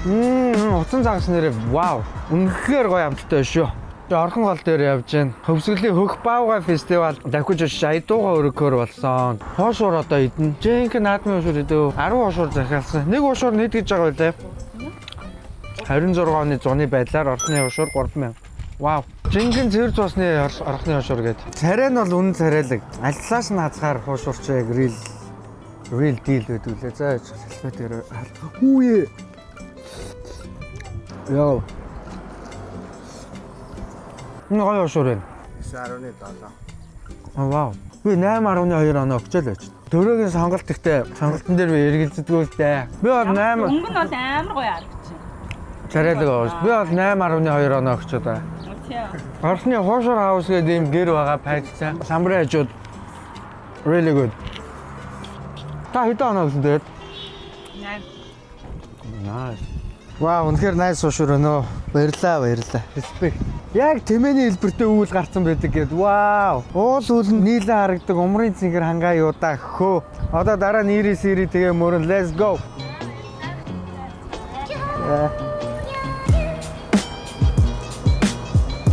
Утсан загас нэрээ вау. Үнэхээр гоё амттай шүү. Тэгээ Орхон гол дээр явж гин. Хөвсгөлийн хөх баавгай фестивал давхиж очиж аядууга өргөхөр болсон. Хоошуур одоо идэнэ. Жинхэнэ наадмын уушуур идэв. 10 уушуур захиалсан. Нэг уушуур нийт гэж байгаа байлаа. 26 оны зуны байдлаар орхны уушуур 3000. Вау. Жинхэнэ цэвэр цусны орхны уушуур гээд. Царай нь бол үнэн царайлаг. Альтлаас нь хазгаар хуушуурч яг real deal гэдэг үлээ. За салфет дээр хүүе. Яа. Энэ гоё уушуур байна. 9.7. Аа вау. Би 8.2 оноо өгчөө л байж. Төрөөгийн сонголт ихтэй сонголтон дээр би эргэлзэдэггүй л дээ. Би бол 8 Өнгө нь бол амар гоё харагч. царайлаг байгаа. Би бол 8.2 оноо өгчөө да. Тийм. Орхны хуушуур хаус гэдэг ийм гэр байгаа пайцсан. Самбарын хажууд really good. Та хэдэн оноо өгсөн тэгээд? 8. Nice. Вау, үнэхээр nice уушуур өнөө. Баярлаа, баярлаа. Respect. Яг тэмээний хэлбэртэй үүл гарцсан байдаг гэд. Вау. Уул үл нь нийлэн харагдаг умрын цэнгэр хангаа юудаа хөө. Одоо дараа нь ирис ири тэгээ мөрөн let's go.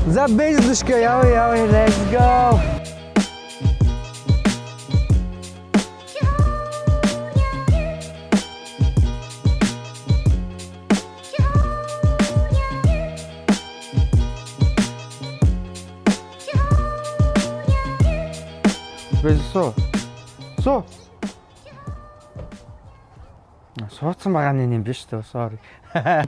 За бэзлүшка яа яа let's go. Бэзсо. Со. Сууцсан байгаа нэг юм биш үү? Sorry.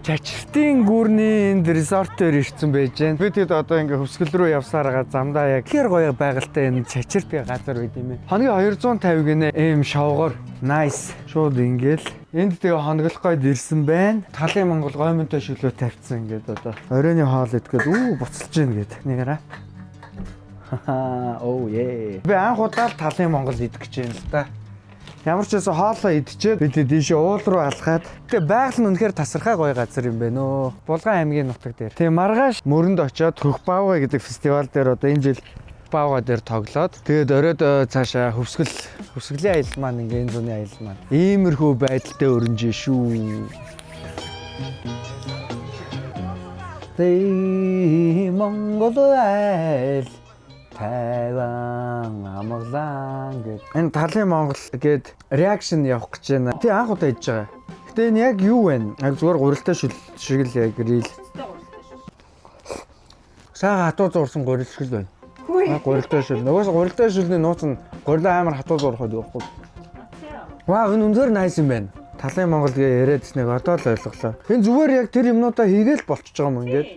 Чачиртын гүрний энд resort дээр ирсэн байж гэн. Би тэд одоо ингээ хөвсгөл рүү явсаар байгаа замдаа яг хэр гоё байгальтай энэ чачирт гэ газар байд юм бэ. Хоногийн 250 гинэ эм шовгор. Nice. Шууд ингээл энд тэгээ хоноглох гойд ирсэн байна. Талын Монгол гоймонтой шөлөө тавьчихсан ингээд одоо. Оройн хоол идгээд үү буцалж гин гээд. Нэгээрээ. Oh yeah. Би анх удаа л талын Монгол идэх гэж байна л да. Ямар ч байсан хоолоо идчихэд бид тийшээ уул руу алхаад тэгээ байгаль нь үнэхээр тасархай гоё газар юм байна өө. Булган аймгийн нутаг дээр. Тэгээ маргааш мөрөнд очиод Хөх Баавгай гэдэг фестивал дээр одоо энэ жил Баавгай дээр тоглоод тэгээд оройд цаашаа хөвсгөлийн аялал маань ингээ энэ зуны аялал маань иймэрхүү байдалтай өрнжээ шүү. Тэ Монгол айл Тайван амгалан гэд. Энэ талын Монгол гэд reaction явах гэж байна. Тий анх удаа идж байгаа. Гэтэ энэ яг юу вэ? Яг зүгээр гурилтай шил шиг л яг real. Сайхан хатуу зуурсан гурил шиг л байна. Аа, гурилтай шил. Нөгөөс гурилтай шилний нууц нь гурилаа амар хатуу зуурах байдаг байхгүй. Вау, энэ үнээр nice юм байна. Талын Монгол гээ яриадсныг одоо л ойлголоо. Энэ зүгээр яг тэр юмнуудаа хийгээл болчихж байгаа юм ингээд.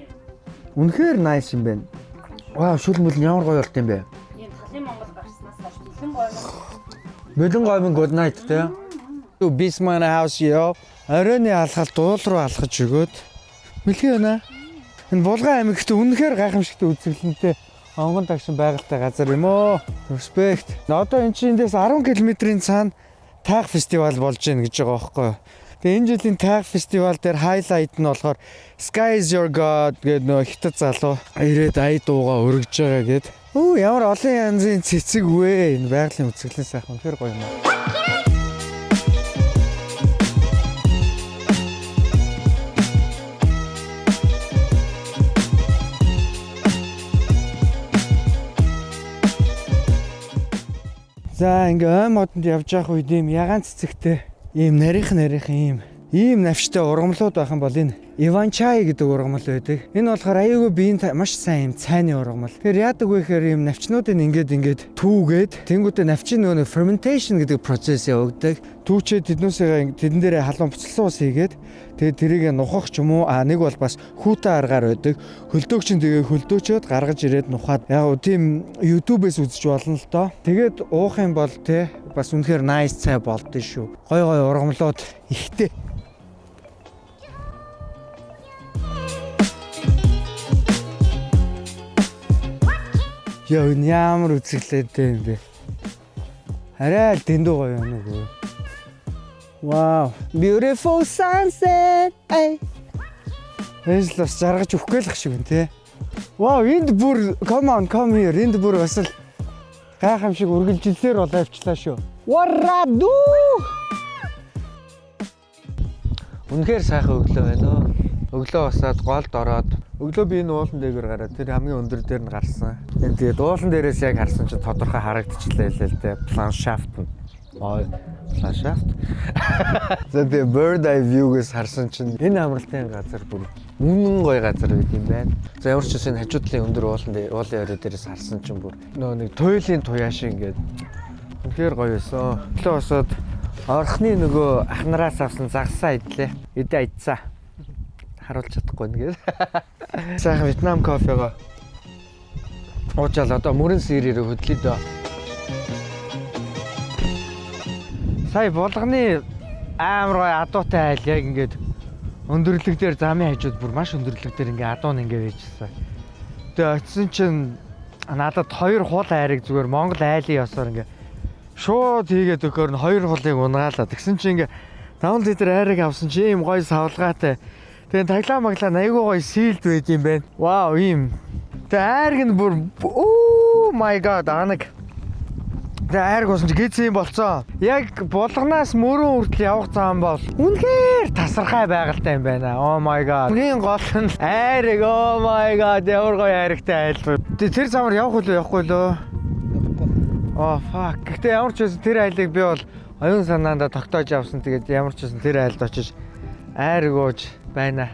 Үнэхээр nice юм байна. Вау, шүл мүл нь ямар гоё болт юм бэ? Ийм талын Монгол гарснаас хойш бэлэн гоймон Бэлэн гоймон good night те. Bisman house yo. Оройн алхалт уул руу алхаж өгөөд мэлхий байна. Энэ Булган аймаг гэхдээ үнэхээр гайхамшигтай үзэсгэлэнтэй онгон тагшин байгальтай газар юм оо. Respect. Одоо эн чинь эндээс 10 км-ийн цаана Тайг фестивал болж гин гэж байгаа байхгүй юу? Тэгээ энэ жилийн Тайг фестивал дээр highlight нь болохоор Sky is your god гэдэг нөө хятад залуу ирээд ая дууга өргөж байгаа гэд. Өө ямар олон янзын цэцэг вэ? Энэ байгалийн үзэсгэлэн сайхан үнэхээр гоё юм аа. За ингээ ой модонд явж явах үед ийм ягаан цэцэгтэй ийм нарийнх нарийнхан ийм навчтай ургамлууд байх юм бол энэ Иван чай гэдэг ургамал байдаг. Энэ болохоор аюулгүй биеийн маш сайн ийм цайны ургамал. Тэгэхээр яадаг вэ гэхээр ийм навчнуудыг ингээд ингээд түүгээд тэнгуүтэ навчин нөгөө fermentation гэдэг процесс явагддаг. Түүчээ тэднүүсээ тэдэн дээрээ халуун буцалсан ус хийгээд тэгээд тэрийг нухах ч юм уу а нэг бол бас хүүтэн аргаар байдаг. Хөлдөг чинь тэгээ хөлдөөчөөд гаргаж ирээд нухаад яг уу тийм YouTube-ээс үзэж болно л доо. Тэгээд уух юм бол те бас үнэхээр nice цай болдсон шүү. Гой гой ургамлууд ихтэй. Яа энэ ямар үзэсгэлэнтэй юм бэ? Арай л дэндүү гоё юм уу? Wow, beautiful sunset. Ай. Эс л бас жаргаж өгөхгүй л ах шиг байна те. Вау, энд бүр come on, come here. Энд бүр бас л гайхамшиг үргэлжилсээр болоо явчлаа шүү. Вараду. Үнэхээр сайхан өглөө байна оо. Өглөө босоод голд ороод өглөө би энэ уулан дээгүүр гараад тэр хамгийн өндөр дээр нь гарсан. Тэгээд уулан дээрээс яг харсан чинь тодорхой харагдчихлаа лээ л дээ. Ландшафт нь. Ой, ландшафт. За тэгээ bird eye view-гээс харсан чинь энэ амралтын газар бүр үнэн гоё газар байт юм байна. За ямар ч гэсэн энэ хажуу талын өндөр уулан дээр уулын орой дээрээс харсан чинь бүр нөө нэг туйлын туяа шиг ингээд үнэхээр гоё байсан. Өглөө босоод орхны нөгөө ах нараас авсан загсаа идлээ. Идэ айдсаа. Харуулж чадахгүй нэгээд. Сайхан Вьетнам кофего уучаал одоо мөрөн сэрээрээ хөдлөе дөө. Сая булганы амар гоё адуутай айл яг ингээд өндөрлөг дээр замын хажууд бүр маш өндөрлөг дээр ингээд адуу нь ингээд байжсэн. Тэгээ очисон чинь надад хоёр хул айрыг зүгээр Монгол айлын ёсоор ингээд шууд хийгээд өгөхөөр нь хоёр хулыг унгаалаа. Тэгсэн чинь ингээд 5 литр айрыг авсан чинь ийм гоё савлгаатай. Тэгээ таглаа маглаа айгүй гоё сийлд байд юм байна. Вау, ийм. Тэгээ айрыг нь бүр oh my god анаг. Тэгээ айраг уусан чи гиз юм болцсон. Яг булганаас мөрөн хүртэл явах зам бол үнэхээр тасархай байгальтай юм байна. Oh my god. Хамгийн гол нь айраг. Oh my god. Ямар гоё айрагтай айл. Тэр замаар явах үлээ явахгүй лөө. Oh fuck. Гэхдээ ямар ч байсан тэр айлыг би бол оюун санаандаа тогтоож авсан. Тэгээд ямар ч байсан тэр айлд очиж айраг ууж байна.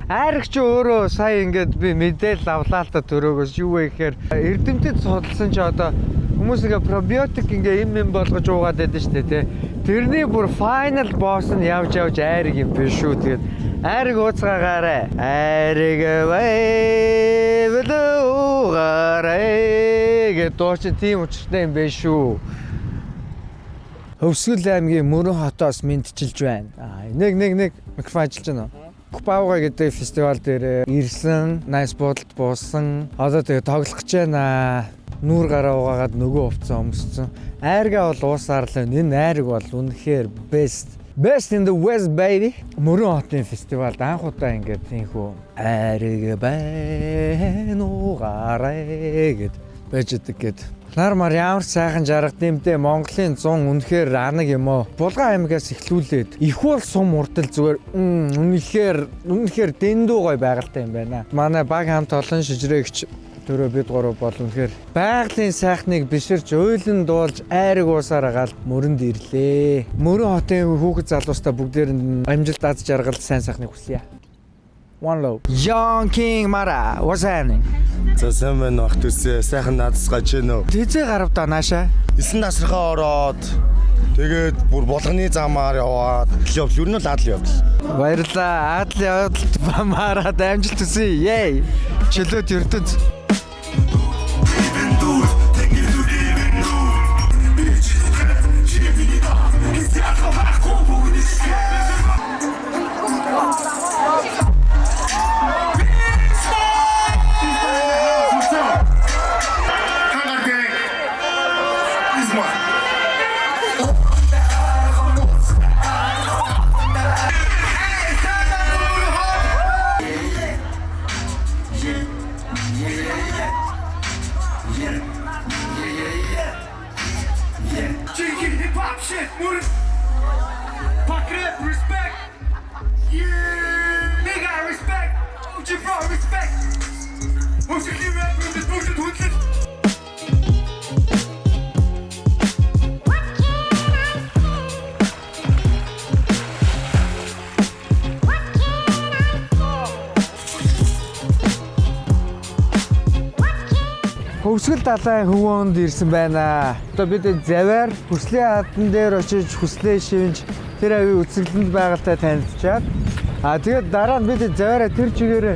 Айраг чи өөрөө сая ингээд би мэдээлэл авлаа л та төрөөгөөс юу вэ гэхээр эрдэмтэд судалсан чи одоо хүмүүс ингээ пробиотик ингээ юм юм болгож уугаад байдаг шүү дээ тий. Тэрний бүр final boss нь явж явж айраг юм биш шүү. Тэгээд айраг ууцгаагаарай. Айраг байвлуугаарай гэдэг дуу чинь тийм учиртай юм биш шүү. Хөвсгөл аймгийн Мөрөн хотоос мэдчилж байна. Нэг нэг нэг микрофон ажиллаж байна уу? Пауга гэдэг фестивал дээр ирсэн, nice буудалд буусан. Одоо тэгээ тоглох гэж байна. Нүүр гараа угаагаад нөгөө хувцас өмссөн. Айргаа бол уусаар л байна. Энэ айраг бол үнэхээр best. Best in the West baby. Мөрөн хотын фестивалд анх удаа ингээд тийхүү айраг байна угаарай гэд байж идэг гэд. Нар мар ямар сайхан жаргад нэмдэ Монголын 100 үнэхээр анаг юм уу. Булган аймагаас эхлүүлээд их бол сум урдал зүгээр үнэхээр үнэхээр дэндүү гой байгальтай юм байна. Манай баг хамт олон шижрээгч төрөө бид гурав бол үнэхээр байгалийн сайхныг биширч уйлан дуулж айраг уусаар агаал мөрөнд ирлээ. Мөрөн хотын хүүхэд залуустаа бүгдээр нь амжилт аз жаргал сайн сайхныг хүсье. One love. Young King Mara, what's happening? За сайн байна уу ах дүүсээ, сайхан наадсгаж гэнэ үү? Тэзээ гарав да нааша. 9 насрахаа ороод тэгээд бүр булганы замаар яваад явдал ер нь л адал явдал. Баярлаа. Адал явдалд мараад амжилт хүсье. Yay. Чөлөөт ертөнц. Respect. Yeah. Nigga respect. OG bro respect. Хөгжлийн рэп бүгд хүндлэл. Хөвсгөл далайн хөвөөнд ирсэн байна. Одоо бид завиар хүслийн хадан дээр очиж хүслээ шивнж тэр авийн үзэсгэлэнд байгальтай танилцчаад тэгээд дараа нь бид завиараа тэр чигээр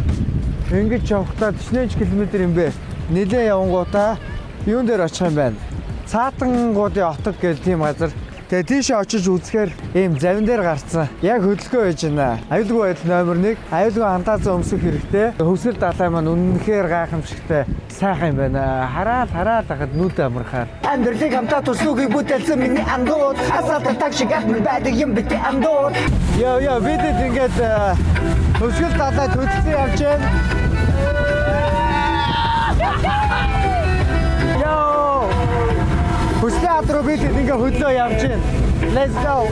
ингэж явахдаа 41 км юм бэ. Нилээ явангуудаа юун дээр очих юм байна. Цаатангуудын отог гэх тийм газар. Тэгээ тийшээ очиж үзэхээр ийм завин дээр гарцсан. Яг хөдөлгөөн байж байна. Аюулгүй байдал номер 1. Аюулгүй антаазан өмсөх хэрэгтэй. Хөвсгөл далай маань үнэнхээр гайхамшигтай сайхан юм байна. Хараал хараал хахад нүд амархаар. Амьдралыг хамтаа туслуугийг бүтээлсэн миний андууд асаалтан таг шиг атман байдаг юм бити андууд. Йоо йоо бид ингээд хөвсгөл далайд хөдөлсөн явж байна. Йоо. Хүслийн хад руу бид ингээ хөдлөө явж байна. Let's go.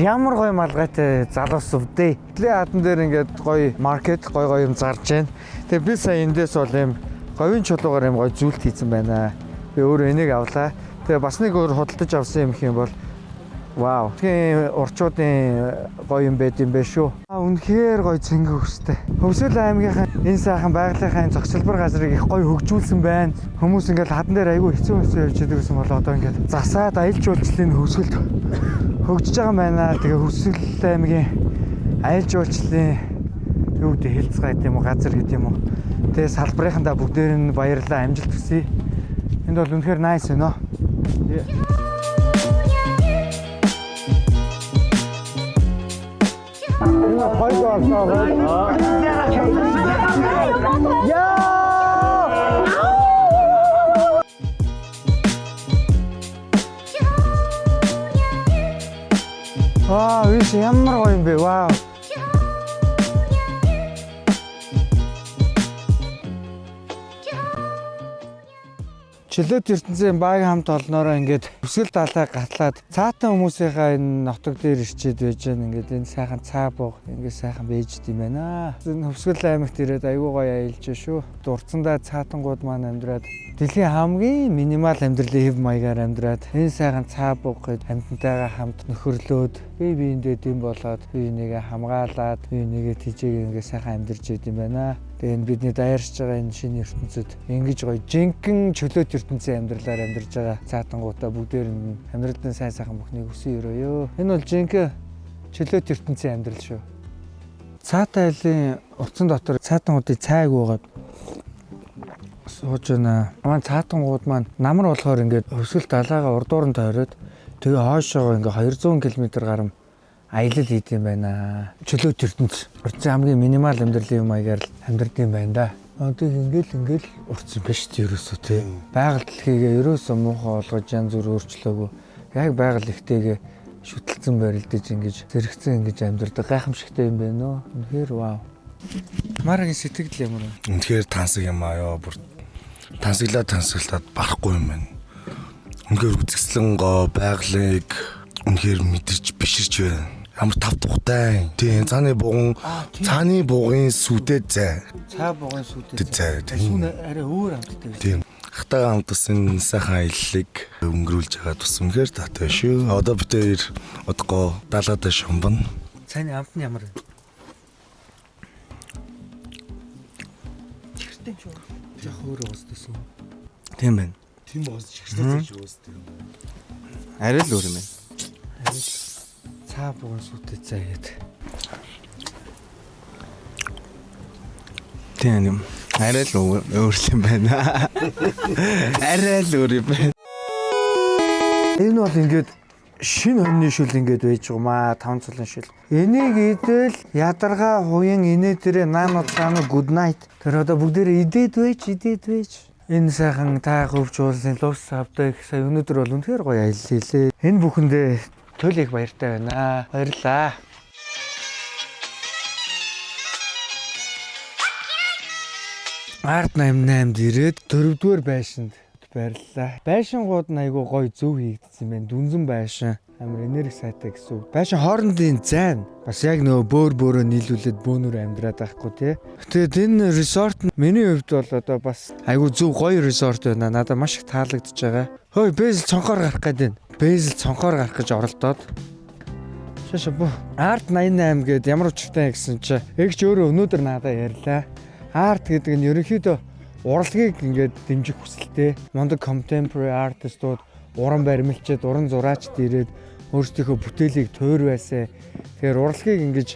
Ямар гоё малгайтай залуус өвдөө. Тэлийн хадан дээр ингээд гоё market, гоё гоё юм зарж байна. Тэгээ би сая эндээс бол юм говийн чулуугаар юм гоё зүйлт хийсэн байна. Би өөрөө энийг авлаа. Тэгээ бас нэг өөр худалдаж авсан юм их юм бол вау. Тэгээ урчуудын гоё юм байд юм бэ шүү. Үнэхээр гоё цэнгэн хөстэй. Хөвсгөл аймгийнхаа энэ сайхан байгалийнхаа энэ зохицолбор газрыг их гоё хөгжүүлсэн байна. Хүмүүс ингээд хадан дээр айгүй хэцүү хэцүү явж идэг гэсэн бол одоо ингээд засаад аялал жуулчлалын хөвсгөлд хөгжиж байгаа юм байна. Тэгээ Хөвсгөл аймгийн аялал жуулчлалын юу гэдэг хэлцгээ гэдэг юм уу, газар гэдэг юм уу. Тэгээ салбарынхандаа бүгдээр нь баярлалаа, амжилт хүсье. Энд бол үнэхээр nice байна. Гоё болоо. Яа! Вау, энэ ямар гоё юм бэ? Вау. Чөлөөт ертөнцийн баг хамт олноороо ингээд Хөвсгөл далай гатлаад цаатан хүмүүсийнхаа энэ нотог дээр ирчээд байж гэн ингээд энэ сайхан цаа бууг ингээд сайхан байж дим байна. Энэ Хөвсгөл аймагт ирээд айгүй гоё аялж шүү. Дурцсандаа цаатангууд маань амьдраад дэлхийн хамгийн минимал амьдралын хэв маягаар амьдраад энэ сайхан цаа бууг гээд амьтантайгаа хамт нөхөрлөөд бие биендээ дэм болоод бие бинийгээ хамгаалаад бие бинийгээ тижээг ингээд сайхан амьдарч байд юм байна. Тэгээ энэ бидний даяарч байгаа энэ шинэ ертөнцид ингэж гоё жинхэнэ чөлөөт ертөнцийн амьдралаар амьдарч байгаа цаатангуудаа бүгдээр нь амьдралын сайн сайхан бүхнийг хүсэн өрөөё. Энэ бол жинхэнэ чөлөөт ертөнцийн амьдрал шүү. Цаатан айлын уртсан дотор цаатангуудын цайг уугаад сууж байна. Маань цаатангууд маань намар болохоор ингээд Хөвсгөл далайгаа урдуур нь тойроод тэгээ хойшоогоо ингээд 200 км гарам аялал хийд юм байна. Чөлөөт ертөнц. Урдсан хамгийн минимал амьдралын маягаар л амьдрд юм байна да. Одоо ингээл урдсан биш ч ерөөсөө тий. Байгаль дэлхийгээ ерөөсөө муухай болгож янз бүр өөрчлөөгүй. Яг байгаль ихтэйгээ шүтэлцэн барилдаж ингэж зэрэгцэн ингэж амьдрдаг гайхамшигтай юм байна нөө. Үнэхээр вау. Марагийн сэтгэл ямар вэ? Үнэхээр тансаг юм аа ёо. Бүр тансаглаад барахгүй юм байна. Үнэхээр үзэсгэлэн гоо байгалыг үнэхээр мэдэрч биширч байна. Ямар тав тухтай. Тийм цааны буган цааны бугын сүдээ зай. Цаа бугын сүдээ зай. Сүүн арай өөр амттай байсан. Тийм. Хатаага хамт бас энэ сайхан аяллыг өнгөрүүлж байгаа бас үнэхээр таатай шүү. Одоо бид хоёр удахгүй далайдаа шумбана. Цааны амт нь ямар вэ? Чихэртэй юм шүү. Жох өөр уустай сүү. Тийм байна. Тийм уус чихэртэй зэж уустай юм. Арай л өөр юм байна. Арай л цаа бугын сүтэй зай гээд. Тийм юм. Арай л өөр юм байна. Арай л өөр юм байна. Энэ бол ингээд шинэ хоньны шүл ингээд байж байгаа маа 5 цулын шүл. Энийг идэл ядаргаа хуян инээ дээрээ наан уцаана good night. Тэр одоо бүгдээрээ идээд байж. Энэ сайхан та хөвч уулын лус авдаг сая өнөөдөр бол үнэхээр гоё аялал хийлээ. Энэ бүхэндээ төл их баяртай байна. Баярлалаа. Арт 88-д ирээд 4-р байшинд байрлалаа. Байшингууд нь айгүй гоё зөв хийгдсэн байна. Дүнзэн байшин амар энерги сайтай гэсэн үг. Байшин хоорондын зайн бас яг нөгөө бөөр бөөрөө нийлүүлээд бөөнөр амьдраад байхгүй тий. Тэгээд энэ resort нь миний хувьд бол одоо бас айгүй зөв гоё resort байна. Надад маш их таалагдж байгаа. Хөөе, Бэзл цонхоор гарах гээд байна. Бэзл цонхоор гарах гэж оролдоод. Шашаа бу. Арт 88 гээд ямар учиртай гэсэн чи эгч өөрөө өнөөдөр надад ярьлаа. Арт гэдэг нь ерөнхийдөө урлагийг ингээд дэмжих хүсэлтэй. Мундаг contemporary artist-ууд уран баримлчид, уран зураачд ирээд өөрсдийнхөө бүтээлийг тойр байсан. Тэгэхээр урлагийг ингэж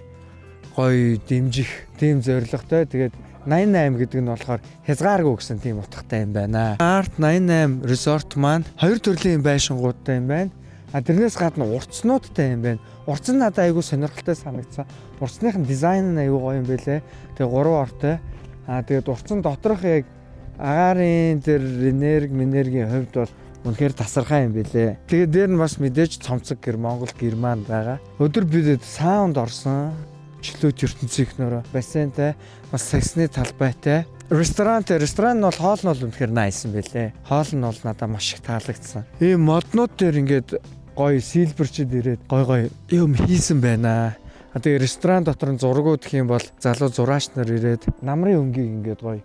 гоё дэмжих тийм зорилготой. Тэгээд 88 гэдэг нь болохоор хязгааргүй гэсэн тийм утгатай юм байна. Art 88 Resort маань хоёр төрлийн байшингуудтай юм байна. А тэрнээс гадна урцнуудтай юм байна. Урц нь надад айгүй сонирхолтой санагдсан. Урцных нь дизайн нь айгүй гоё юм байлээ. Тэгээ 3 ортой. А тэгээд урцсан доторх яг агаарын тэр энерги, энергийн хувьд бол үнэхээр тасархай юм билээ. Тэгээд дээр нь бас мэдээж цомцог гэр Монгол Герман байгаа. Өдөр бид саунд орсон. Чөлөөт ертөнцийнхнөрөө бассейнтай, бас саксны талбайтай. Ресторан нь бол хоол нь бол үнэхээр nice юм билээ. Хоол нь бол надад маш их таалагдсан. Ийм моднууд дээр ингээд Гоё silver чид ирээд гой гой юм хийсэн байна. А тэгээ ресторан дотор нь зургууд гэх юм бол залуу зураач нар ирээд намрын өнгийг ингээд гоё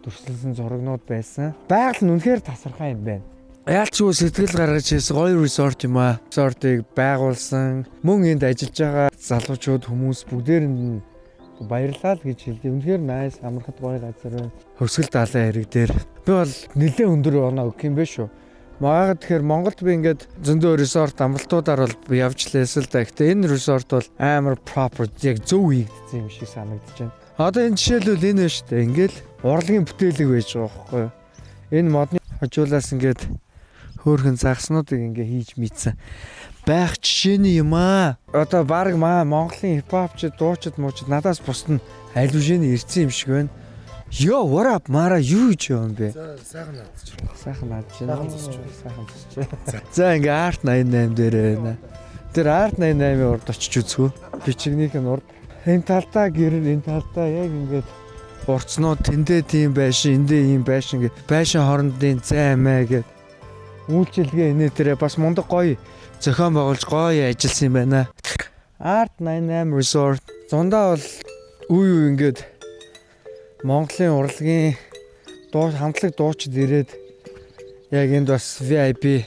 дүрслэлсэн зурагнууд байсан. Байгаль нь үнэхээр тасархай юм байна. Яалчгүй сэтгэл гаргаж хийсэн гоё resort юм аа. Resort ыг байгуулсан, мөн энд ажиллаж байгаа залуучууд, хүмүүс бүгдээрэнд нь баярлалаа л гэж хэлдэг. Үнэхээр nice, амархад гоё газар байна. Хөвсгөл далайн эрэг дээр. Би бол нэлээд өндөр оноо өгөх юм бэ шүү. Яагаад тэгэхээр Монголд би ингээд зөндөө resort амралтуудаар бол явж лээсэл да. Гэтэ энэ resort бол амар proper, яг зөв хийгдсэн юм шиг санагдаж байна. Одоо энэ жишээлбэл энэ байна шүү дээ. Ингээл урлагийн бүтээлэг байж байгаа байхгүй юу? Энэ модны хажуулаас ингээд хөөхөн загаснуудыг ингээ хийж мэдсэн байх жишээний юм аа. Одоо баг маа Монголын хипхопчд, дуучид, муучид надаас бусд нь аль бишээний ирсэн юм шиг байна. Yo, what up, Мара, юу гэж юм бэ? За, сайхан наадч. Сайхан наадж байна. Сайхан зогсож байна. Сайхан зогсож байна. За, ингээ Art 88 дээр байна. Тэр Art 88-ийн урд очиж үзгүү. Бичигнийх нь урд. Энэ талдаа гэрэл, энэ талдаа яг ингээд урцнууд тэндээ тийм байшин, эндээ ийм байшин гэ. Байшин хоорондын зай мэй гэд үйлчилгээ инээ тэрэ бас мундаг гоё зохион байгуулж гоё ажилласан юм байна. Art 88 Resort зундаа бол үе үе ингээд Монголын урлагийн дуу хамтлаг дуучид ирээд яг энд бас VIP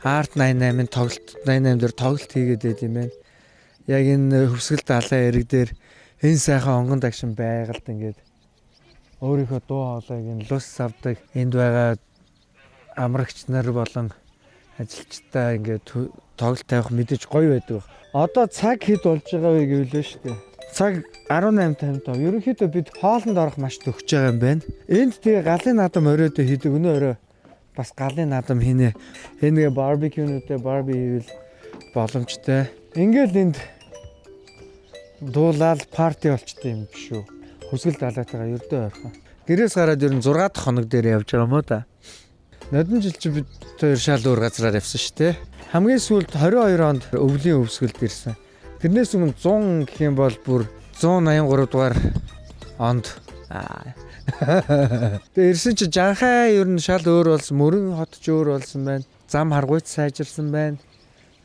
Art 88-ын тоглолт, 88 дээр тоглолт хийгээд байд юм байна. Яг энэ Хөвсгөл далайн эрэг дээр энэ сайхан онгон дагшин байгальд ингээд өөрийнхөө дуу хоолойг нь лус авдаг энд байгаа амрагч нар болон ажилчдаа ингээд тоглолт тавих мэдээж гоё байдаг. Одоо цаг хэд болж байгаа вэ гэвэл шүү дээ. Цаг 18:55. Ерөнхийдөө бид хоолнд орох маш төгсөж байгаа юм байна. Энд тэгээ галын наадам оройдоо хийдэг. Өнөө орой бас галын наадам хийнэ. Энэ нэг barbecue нүүдээ барби хийвэл боломжтой. Ингээл энд дуулаад party болчтой юм биш үү. Хөвсгөл далайтайгаа ердөө ойрхон. Гэрээс гараад ер нь 6 дахь хоног дээр явж байгаа юм уу да. Нодон жил чи бид хоёр шал өөр газраар явсан шүү дээ. Хамгийн сүүлд 22 онд өвлийн Хөвсгөлд ирсэн. Тэрнээс өмнө 100 гэх юм бол бүр 183 дугаар онд. Тэгээ ирсэн чи Жанхай ер нь шал өөр болсон, мөрөн хот ч өөр болсон байна. Зам харгуйц сайжирсан байна.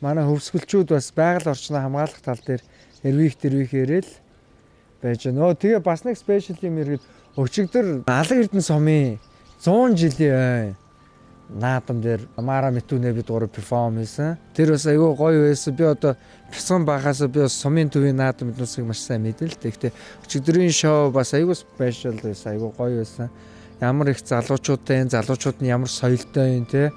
Манай хөвсгөлчүүд бас байгаль орчноо хамгаалах тал дээр эрвих дэрвихээрээ л байж байна. Өө, тэгээ бас нэг special юм иргэд өчигдөр Алан Эрдэнэ сумын 100 жилийн ой наадам дээр Мара Митүнэ бид гурав perform хийсэн. Тэр бас айгүй гоё байсан. Би одоо бяцхан багаас би бас сумын төвийн наадам эднүсийг маш сайн мэднэ л дээ. Гэхдээ өчигдрийн шоу бас айгүй special байсан. Айгүй гоё байсан. Ямар их залуучуудтай, залуучууд нь ямар соёлтой юм те.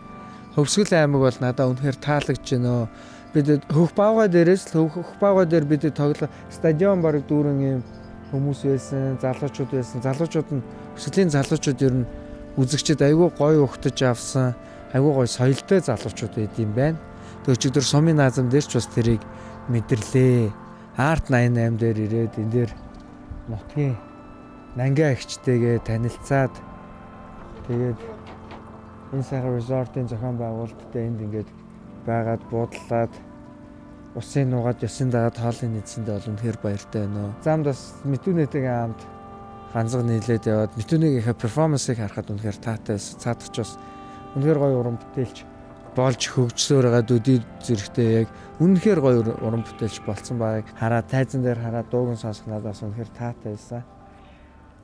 Хөвсгөл аймаг бол надад үнэхээр таалагдж байна. Бид Хөх баавгай дээрээс л, Хөх баавгай дээр бид тоглоо стадион бараг дүүрэн юм хүмүүс байсан, залуучууд байсан. Залуучууд нь, Хөвсгөлийн залуучууд ер нь үзэгчид айгүй гоё ухтаж авсан, айгүй гоё соёлтой залуучууд байд юм байна. Тэгээ өчигдөр сумын наазам дээр ч бас тэрийг мэдэрлээ. Art 88 дээр ирээд энэ дээр нутгийн нангиа эгчтэйгээ танилцаад, тэгээд энэ сайхан resort ын зохион байгуулалттай энд ингээд байгаад буудлаад усын нуугаад ёсын дагаад хоолын нийцсэндээ бол үнэхээр баяртай байна. Замд бас Митүнэтэйгээ хамт ганцаг нийлээд яваад Митүнэгийнхээ performance ыг харахад үнэхээр таатай байсан. Цаадах ч бас үнэхээр гоё уран бүтээлч болж хөгжсөөр байгаа, төдий зэрэгтэй яг үнэхээр гоё уран бүтээлч болцсон байгааг хараад, тайзан дээр хараад дууг нь сонсох надаас үнэхээр таатай байсан.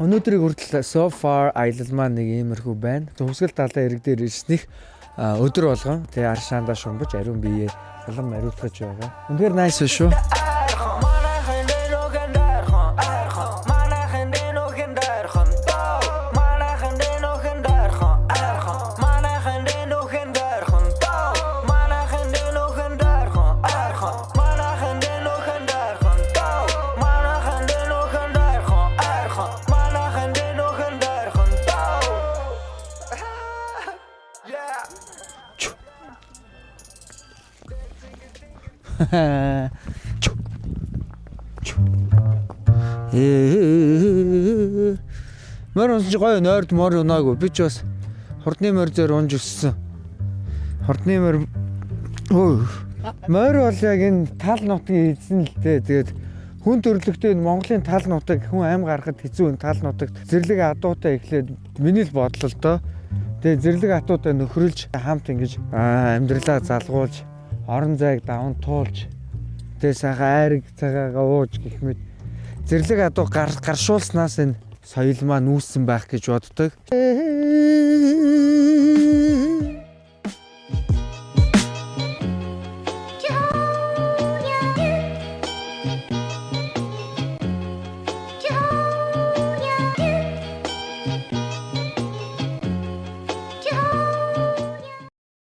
Өнөөдрийг хүртэл so far аялал маань нэг иймэрхүү байна. Төгсгөл далайн эрэг дээр ирснийх өдөр болгон тэгээ аршаандаа шумбаж ариун биеэ улам ариутгаж байгаа. Үнэхээр nice шүү. Манайхан дэнөхэн дайрхан айрхан, манайхан дэнөхэн дайрхан доо, манайхан дэнөхэн дайрхан айрхан, манайхан дэнөхэн дайрхан доо, манайхан дэнөхэн дайрхан айрхан, манайхан дэнөхэн дайрхан доо, манайхан дэнөхэн дайрхан айрхан, манайхан дэнөхэн дайрхан доо. Yeah. Чү. Чү. Ээ. Морь унсан чи гоё, нойрд морь унаагүй. Би ч бас хурдны морь зөөр унж өссөн. Хурдны морь. Өө. Морь бол яг энэ тал нутгийн эзэн л дээ. Тэгээд хүн төрлөختөө энэ Монголын тал нутаг хүн ам гарахад хэцүү, энэ тал нутагт зэрлэг адуутай эхлээд миний л бодлоо л доо. Тэгээд зэрлэг атуутай нөхрөлж хамт ингэж амьдралаа залгуулж Орон зайг даван туулж тэгээ сайхан айраг цагаагаа ууж гэх мэт зэрлэг адуу гаршуулснаас энэ соёл маань үүссэн байх гэж боддог.